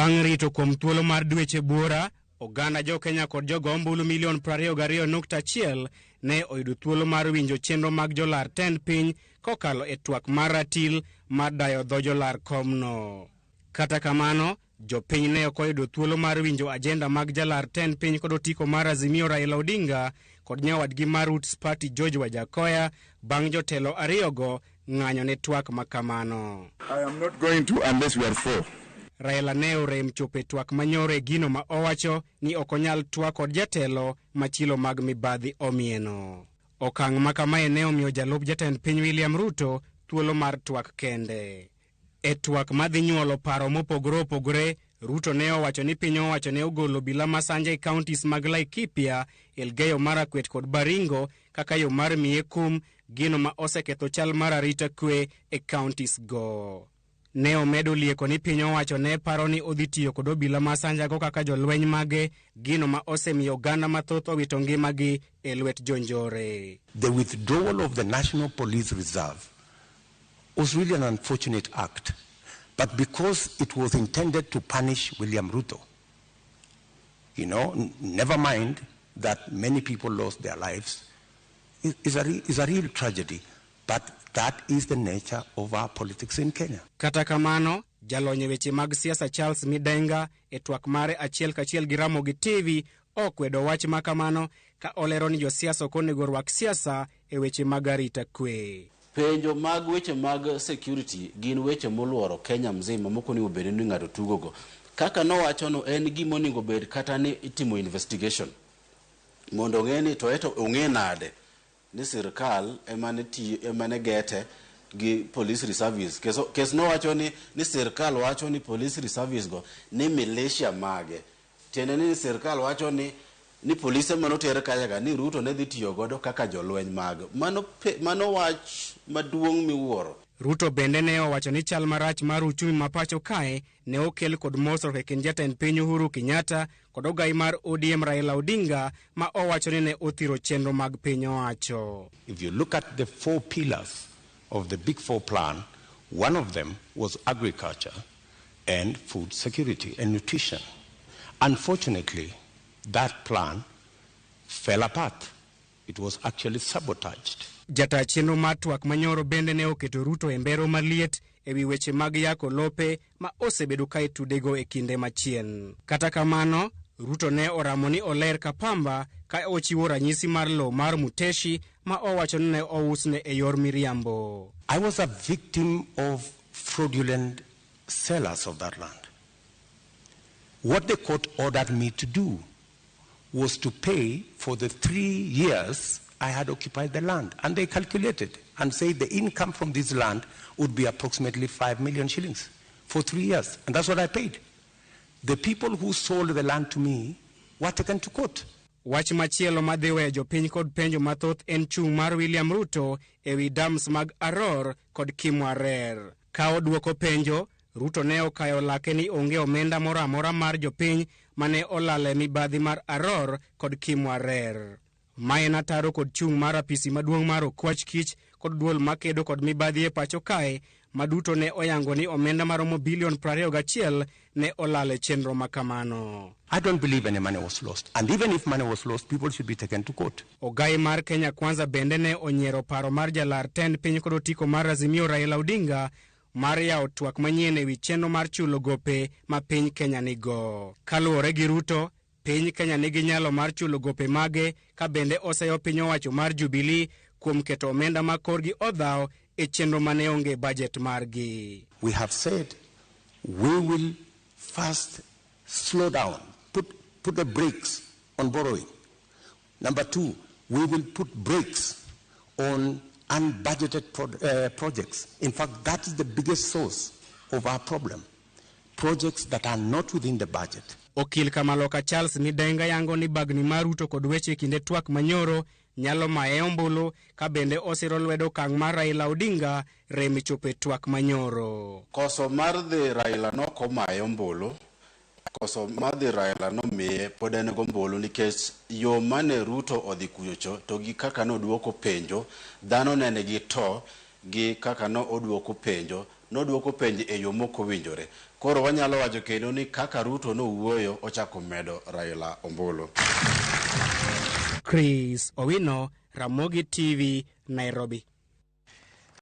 Bang' rito kuom thuolo mar dweche buora, oganda jo Kenya kod jogo ombulu milion 22.1 ne oyudo thuolo mar winjo chenro mag jolar tend piny kokalo e twak mar ratil mar dayo dho jolar komno. Kata kamano, jopiny ne ok oyudo thuolo mar winjo ajenda mag jalar tend piny kod otiko mar Azimio Raila Odinga kod nyawadgi mar Roots Party George Wajackoyah bang' jotelo ariyogo ng'anyo ne twak makamano. I am not going to unless we are four. Raila ne orem chopo e twak manyoro e gino ma owacho ni ok onyal twak kod jatelo machilo mag mibadhi omieno. Okang' ma kamae ne omiyo jalup jatend piny William Ruto thuolo mar twak kende. E twak madhi nyuolo paro mopogore opogore, Ruto ne owacho ni piny owacho ne ogolo obila masanja e counties mag Laikipia, Elgeyo Marakwet kod Baringo kaka yo mar miye kum, gino ma oseketho chal mar arita kwe e counties go. Ne omedo lieko ni piny owacho ne paro ni odhi tiyo kod obila masanjago kaka jolweny mage, gino ma osemiyo oganda mathoth owito ngimagi e lwet jonjore. The withdrawal of the National Police Reserve was really an unfortunate act, but because it was intended to punish William Ruto, never mind that many people lost their lives, is a real tragedy, but that is the nature of our politics in Kenya. Kata kamano, jalony e weche mag siasa Charles Midenga e twak mare achiel kachiel gi Ramogi TV okwedo wach ma kamano ka olero ni josiasa ok onego rwak siasa e weche mag arita kwe. Penjo mag weche mag security gin weche moluoro Kenya mzima mok onego bed ni ng'ato tugogo. Kaka nowachono en gima onego bed kata ni itimo investigation mondo ong'e ni to eto ong'e nade ni sirkal ema ne gete gi police reservice. Kes nowacho ni sirkal wacho ni police reservice go ni militia mage. Tiende ni sirkal wacho ni polise manoter kachaga ni Ruto ne dhi tiyo godo kaka jolweny mag. Mano wach maduong' miwuoro. Ruto bende ne owacho ni chal marach mar uchumi ma pacho kae ne okel kod mosruok e kind jatend piny Uhuru Kenyatta kod ogai mar ODM Raila Odinga ma owacho ni ne othiro chenro mag piny owacho. If you look at the four pillars of the Big Four plan, one of them was agriculture and food security and nutrition. Unfortunately, that plan fell apart. It was actually sabotaged. Jata chenro mar twak manyoro bende ne oketo Ruto e mbero maliet e wi weche mag yako lope ma osebedo ka itudego e kinde machien. Kata kamano, Ruto ne oramo ni oler ka pamba ka ochiwo ranyisi mar lowo mar Muteshi ma owacho ni ne ousne e yor miriambo. I was a victim of fraudulent sellers of that land. What the court ordered me to do was to pay for the 3 years I had occupied the land. And they calculated and said the income from this land would be approximately 5 million shillings for 3 years. And that's what I paid. The people who sold the land to me were taken to court. Wach machielo madhi weyo jopiny kod penjo mathoth en chung' mar William Ruto e wi dams mag Aror kod Kimwarer. Ka odwoko penjo, Ruto ne okayo lake ni onge omenda moro amora mar jopiny mane olal e mibadhi mar Aror kod Kimwarer. Ma en ataro kod chung' mar apisi maduong' mar okwach kich kod duol makedo kod mibadhi e pacho kae ma duto ne oyango ni omenda maromo bilion 21 ne olal e chenro makamano. I don't believe any money was lost. And even if money was lost, people should be taken to court. Ogai mar Kenya Kwanza bende ne onyiero paro mar jalar tend piny kod otiko mar Azimio Raila Odinga mar yawo twak manyien ewi chenro mar chulo gope ma piny Kenya nigo. Kaluwore gi Ruto, piny Kenya nigi nyalo mar chulo gope mage ka bende oseyo piny owacho mar Jubilee kuom keto omenda ma korgi odhaw e chenro mane onge bajet margi. We have said we will first slow down, put the brakes on borrowing. Number two, we will put brakes on unbudgeted projects. In fact, that is the biggest source of our problem. Projects that are not within the budget. Okil Kamaloka Charles Midenga yango ni bagni mar Ruto kod weche e kinde twak manyoro nyalo maye ombulu ka bende osiro lwedo okang' mar Raila Odinga rem chopo e twak manyoro. Koso mar dhi Raila nokomaye ombulu, koso mar dhi Raila nomiye pod en gombulu nikech yo mane Ruto odhi kuchocho to gi kaka noduoko penjo, dhano ne nigi to gi kaka no oduoko penjo, noduoko penjo e yo mok owinjore. Koro wanyalo wacho kendo ni kaka Ruto nowuoyo ochako medo Raila ombulu. Chris Owino, Ramogi TV, Nairobi.